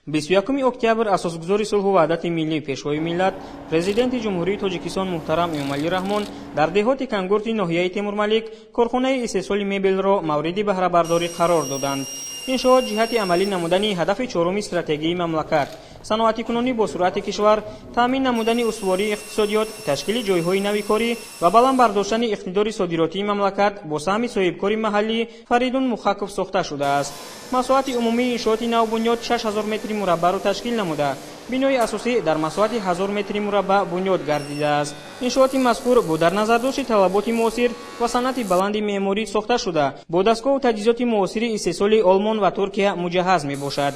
21 октябр асосгузори сулҳу ваҳдати миллӣ, пешвои миллат, президенти Ҷумҳурии Тоҷикистон муҳтарам Эмомалӣ Раҳмон дар деҳоти Кангурти ноҳияи Темурмалик корхонаи истеҳсоли мебелро мавриди баҳрабардорӣ қарор доданд. Иншоот ҷиҳати амалӣ намудани ҳадафи чоруми стратегии мамлакат, саноатикунонӣ бо суръати кишвар, таъмин намудани устувории иқтисодиёт, ташкили ҷойҳои нави корӣ ва баланд бардоштани иқтидори содиротии мамлакат бо саҳми соҳибкори маҳаллӣ Фаридун Мухаков сохта шудааст. Масоҳати умумии иншооти навбунёд 6000 метри мураббаъро ташкил намуда, бинои асосӣ дар масоҳати 1000 метри мураббаъ бунёд гардидааст. Иншооти мазкур бо дар назардошти талаботи муосир ва санъати баланди меъморӣ сохта шуда, бо дастгоҳу таҷҳизоти муосири истеҳсоли Олмон ва Туркия муҷаҳҳаз мебошад.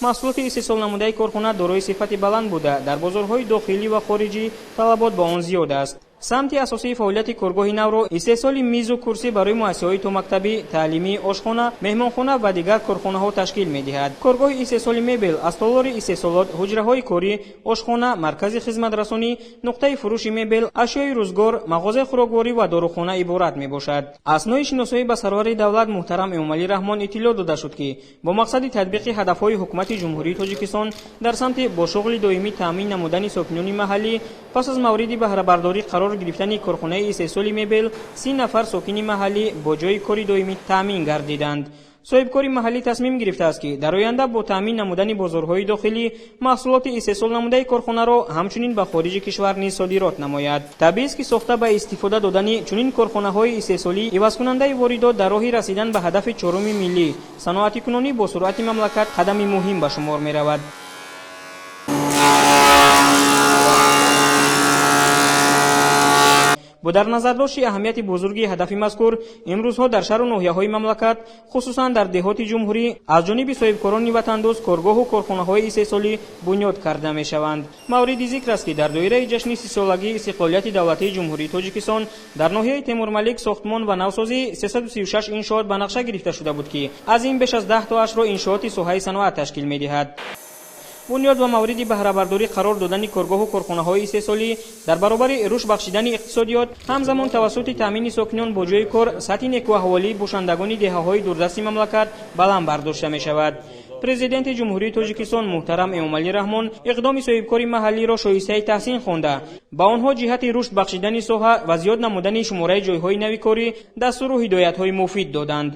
Маҳсулоти истеҳсолнамудаи корхона дорои сифати баланд буда, дар бозорҳои дохилӣ ва хориҷӣ талабот ба он зиёд аст. Самти асосии фаъолияти коргоҳи навро истеҳсоли мизу курсӣ барои муассисаҳои томактабӣ, таълимӣ, ошхона, меҳмонхона ва дигар корхонаҳо ташкил медиҳад. Коргоҳи истеҳсоли мебел аз толори истеҳсолот, ҳуҷраҳои корӣ, ошхона, маркази хизматрасонӣ, нуқтаи фурӯши мебел, ашёи рӯзгор, мағозаи хӯрокворӣ ва дорухона иборат мебошад. Аснои шиносоӣ ба сарвари давлат муҳтарам Эмомалӣ Раҳмон иттилоъ дода шуд, ки бо мақсади татбиқи ҳадафҳои ҳукумати Ҷумҳурии Тоҷикистон дар самти бо шуғли доимӣ таъмин намудани сокинони маҳаллӣ, пас аз мавриди баҳрабардорӣ қарор гирифтани корхонаи истеҳсоли мебел, 30 нафар сокини маҳаллӣ бо ҷойи кори доимӣ таъмин гардиданд. Соҳибкори маҳаллӣ тасмим гирифтааст, ки дар оянда бо таъмин намудани бозорҳои дохилӣ маҳсулоти истеҳсолнамудаи корхонаро ҳамчунин ба хориҷи кишвар низ содирот намояд. Табиист, ки сохта ба истифода додани чунин корхонаҳои истеҳсолӣ ивазкунандаи воридот дар роҳи расидан ба ҳадафи чоруми миллӣ, саноатикунонӣ бо суръати мамлакат, қадами муҳим ба шумор меравад. Бо дар назардошти аҳамияти бузурги ҳадафи мазкур, имрӯзҳо дар шаҳру ноҳияҳои мамлакат, хусусан дар деҳоти ҷумҳурӣ, аз ҷониби соҳибкорони ватандӯст коргоҳу корхонаҳои истеҳсолӣ бунёд карда мешаванд. Мавриди зикр аст, ки дар доираи ҷашни 30-солагии истиқлолияти давлатии Ҷумҳурии Тоҷикистон дар ноҳияи Темурмалик сохтмон ва навсозии 336 иншоот ба нақша гирифта шуда буд, ки аз ин беш аз 10 тоашро иншооти соҳаи саноат ташкил медиҳад. Бунёд ва мавриди баҳрабардорӣ қарор додани коргоҳу корхонаҳои истеҳсолӣ дар баробари рушд бахшидани иқтисодиёт, ҳамзамон тавассути таъмини сокинон бо ҷойи кор сатҳи некӯаҳволии бошандагони деҳаҳои дурдасти мамлакат баланд бардошта мешавад. Президенти Ҷумҳурии Тоҷикистон муҳтарам Эмомалӣ Раҳмон иқдоми соҳибкори маҳаллиро шоистаи таҳсин хонда, ба онҳо ҷиҳати рушд бахшидани соҳа ва зиёд намудани шумораи ҷойҳои нави корӣ дастуру ҳидоятҳои муфид доданд.